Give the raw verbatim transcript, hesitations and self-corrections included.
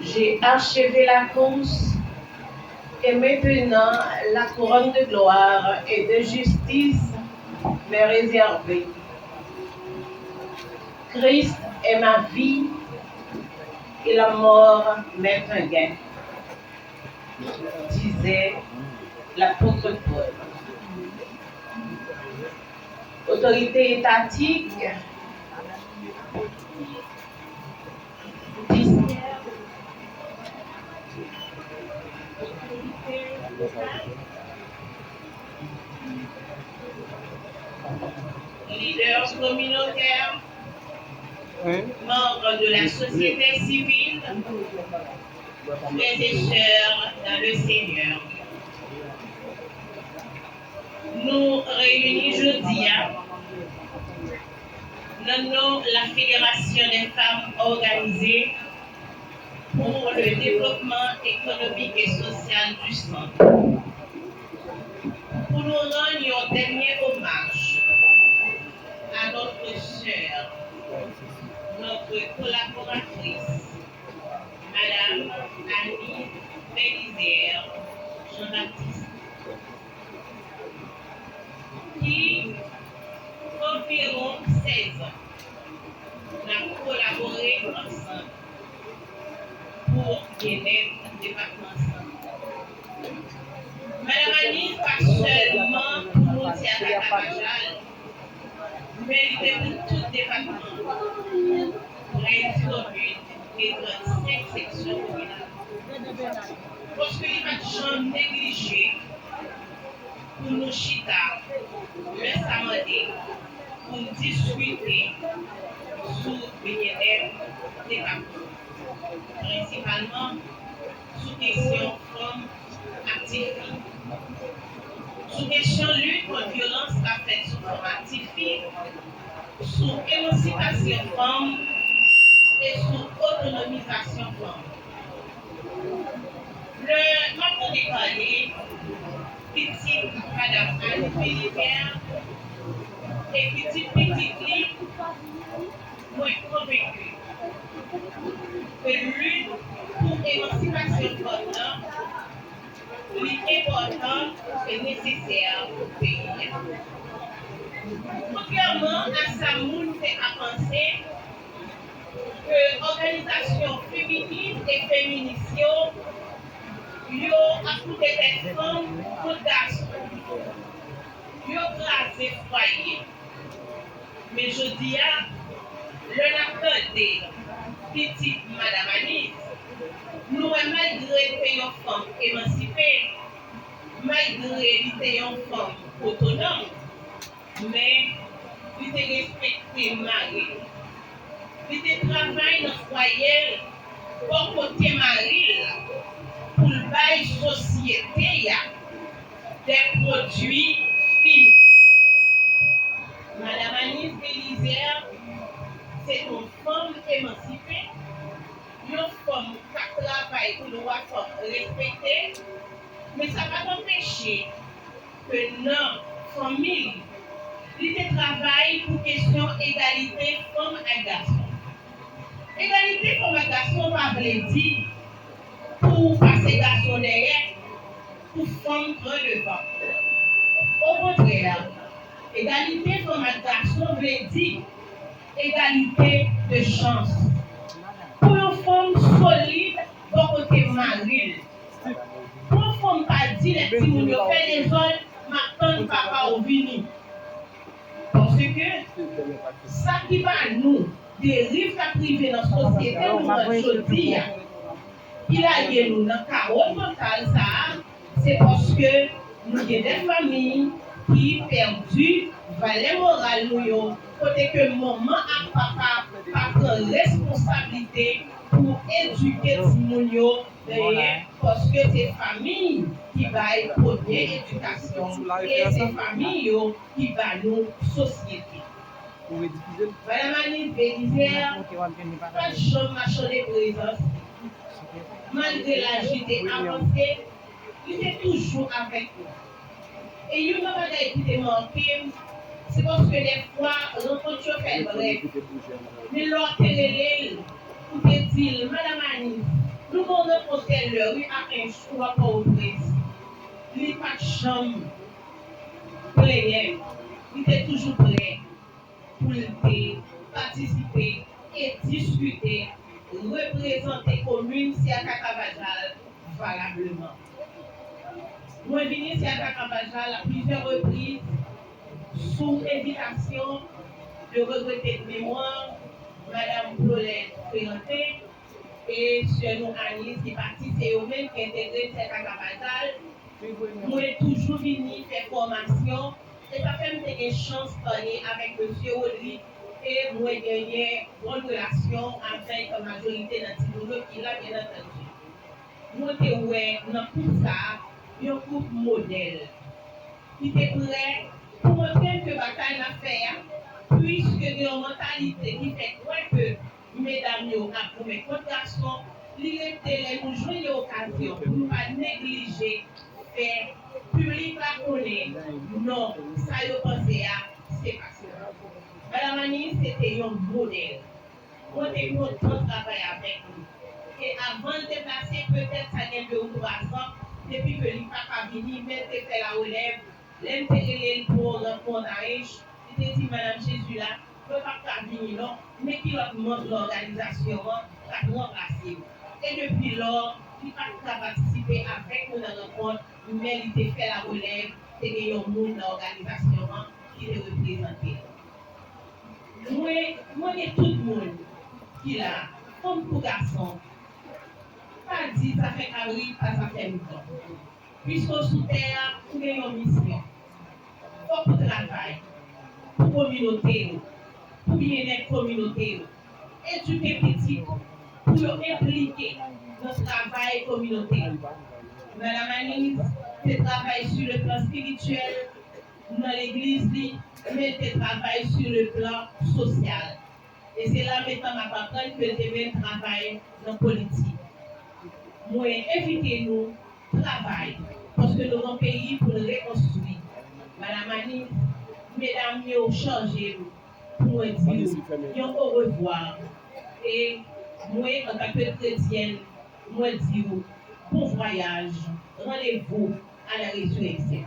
J'ai achevé la course, et maintenant la couronne de gloire et de justice m'est réservée. Christ est ma vie et la mort m'est un gain, disait l'apôtre Paul. Otorite etatik, dis- Leaders communautaires, membres de la société civile, frères et sœurs dans le Seigneur. Nou reyini jodi a nan non la Fédération des Femmes Organisées pour le Développement Économique et Social du Centre pou nou rann yon dènye omaj à notre sœur, notre collaboratrice, Madame Annie Belizaire Jean-Baptiste, ki anviwon sèz an n ap kolabore ansanm pou byennèt depatman sa. Madan Annie pa sèlman pou nou Tjaka Tapajal, men li te pou tout depatman an, trèz komin e trannsenk seksyon kominal. Paske li pa t janm neglije pou nou chita lè sa mande pou n diskite sou byennèt depatman, prensipalman sou kesyon fanm ak tifi, sou kesyon lit kont vyolans k ap fèt sou fanm ak tifi, sou emansipasyon fanm e sou otonomizasyon fanm. Lè m ap tande pale pitit Madan Annie Belizaire e pitit pitit li, mwen konvenki ke lit pou emansipasyon fanm nan, li enpòtan e nesesè pou peyi a. Kontrèman a sa moun te ka panse, ke òganizasyon feminin e feminis yo, yo ap koute tèt fanm kont gason. Yo kraze fwaye. Men jodi a, lè n ap tande pitit Madan Annie, nou wè malgre l te yon fanm emansipe, malgre li te yon fanm otonòm, men li te respekte mari l. Li te travay nan fwaye l bò kote mari l pou l bay sosyete a de pwodui fini. Madan Annie Belizaire se yon fanm emansipe, yon fanm k ap travay pou dwa fanm respekte, men sa pa t anpeche ke nan fanmi li, li te travay pou kesyon egalite fanm ak gason. Egalite fanm ak gason pa vle di pou w pase gason dèyè, pou fanm pran devan. Okontrè, egalite fanm ak gason vle di egalite de chans. Pou yon fanm solid bò kote mari l. Pou yon fanm pa di lè timoun yo fè dezòd, m ap tann papa w vini. Paske sa ki pa nou, deriv k ap rive nan sosyete nou an jodi a, ki lage nou nan kawo total sa a, se paske nou gen de fanmi ki pèdi valè moral nou yo, kote ke manman ak papa pa pran responsablite pou edike timoun yo, dayè, paske se fanmi ki bay premye edikasyon e se fanmi yo ki ba nou sosyete. Madan Annie Belizaire pa t janm machande prezans li. Malgre laj li te avanse, li te toujou avèk nou. E youn nan bagay ki te make m, se paske dèfwa rankont yo fè l brèf. Men lè w te rele l, ou te di l, Madan Annie, nou Nan yon kontè lè wi a Ench ou a Pòtoprens, li pa t janm plenyen, li te toujou prè pou l te patisipe e diskite, reprezante komin Sèka Kavajal valableman. Mwen vini Sèka Kavajal a plizyè repriz sou envitasyon de regrete de memwa Madanm Paulette Ferrantin e sè nou Anis ki pati, se yo menm ki entegre Sèka Kavajal. Mwen toujou vini fè fòmasyon e sa fè m te gen chans pale avèk mesye Rodrigue e mwen genyen bòn relasyon avèk majorite nan timoun yo ki la, byen antandi. Mwen te wè nan koup sa a yon koup modèl ki te prè pou montre m ke batay n ap fè a, puiske gen yon mantalite ki fè kwè ke medam yo ap goumen kont gason, li rete lè nou jwenn yon okazyon pou nou pa neglije fè piblik la konnen non, sa yo panse a, se pa sa. Madanm Anis se te yon modèl. Mwen te kontan travay avèk li. E avan l deplase, petèt sa gen de ou twa zan, depi ke li pa ka vini, men l te fè lawolèv. Lè m te rele l pou yon rankont a Ench, li te di, Madanm Jezi la, mwen p ap ka vini non, men ki lòt manm nan òganizasyon an k ap ranplase m? E depi lò, li pa t ka patisipe avèk nou nan rankont, men li te fè lawolèv, te gen yon moun nan òganizasyon an ki te reprezante l. Mwen, mwen gen tout moun ki la, fanm kou gason. Pa di zafè kabrit pa zafè mouton. Piske w sou tè a, ou gen yon misyon. Fòk ou travay pou kominote w, pou byennèt kominote w. Edike pitit pou yo enplike nan travay kominote w. Madanm Anis te travay sou le plan espirityèl, nan legliz li, men l te travay sou le plan sosyal. E se la mentnan m ap aprann ke l te menm travay nan politik. Mwen envite nou travay, paske nou gen yon peyi pou n rekonstwi. Madanm Anis, medam yo chanje m pou mwen di w yon orevwa. E mwen, antanke kretyèn, mwen di w bon vwayaj, randevou à la résurrection.